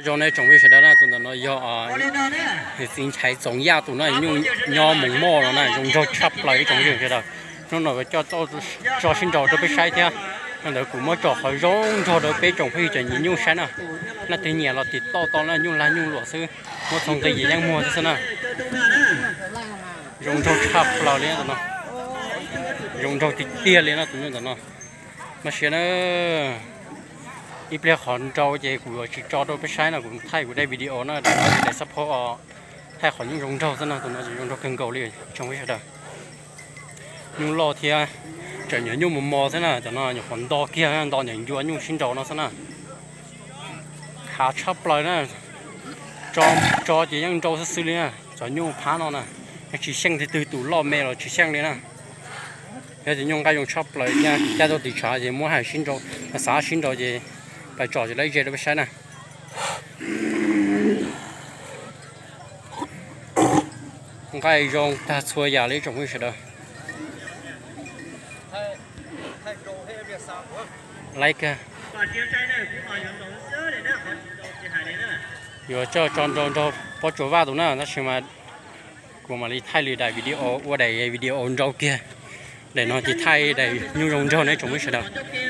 Zoo nej tsoom phooj ywg sawv daws na, tus ntawm no yog txiv Nchaiv Txoov Yaj tus no, nyuj nyob Moos Moj no na, zoo nraug tshaj plaws ib tsoom phooj ywg sawv daws. Hnub no kuv coj tso sib nraus rau peb saib thiab. Ntawd kuv muab tso qhov zoo nraug rau peb tsoom phooj ywg cov nyiam nyuj saib na. Leej twg nyiam los tiv tauj tau na, nyuj lag nyuj luam xwb, muab txog nqi ces yeej muag xwb xwb na. Zoo nraug tshaj plaws li no, zoo nraug tiag tiag li no tus nyuj ntawm no. Mas siav na, ib pliag qhov nrau ces kuv yuav tsis tso rau peb saib no, kuv thaij kuv daim video no, daim xab phob os, thaij qhov nyuj zoo nraug xwb no, tus no zoo nraug kawg nkaus li tsoom phooj ywg sawv daws. Nyuj loj thiab, tseem nyiam nyuj mos mos xwb na, cov no nyuam qhuav nto kiag, nto nyeem ncua nyuj sib nraus no xwb na. Khav tshaj plaws na, tso ces yeej nrau xwb xwb li na, cov nyuj phab no na, yeej tsis xyeej twg, tus loj me los tsis xyeej li na. Yog tias nyuj nqaij zoo tshaj plaws, caij tuaj tim tshav ces muab hais sib nrau, xav sib nrau ces pais tsom ces lawv ze rau peb saib na. Nqaij zoo tag txhua yam li tsoom phooj ywg sawv daws. Like, yuav tso tso nrau nraug pob tsuas vaj tus na, tab sis mas kuv mam li thaij lwm daim video, ua daim video nrau kiag. Daim no ces thaij daim nyuj zoo nraug ne tsoom phooj ywg sawv daws.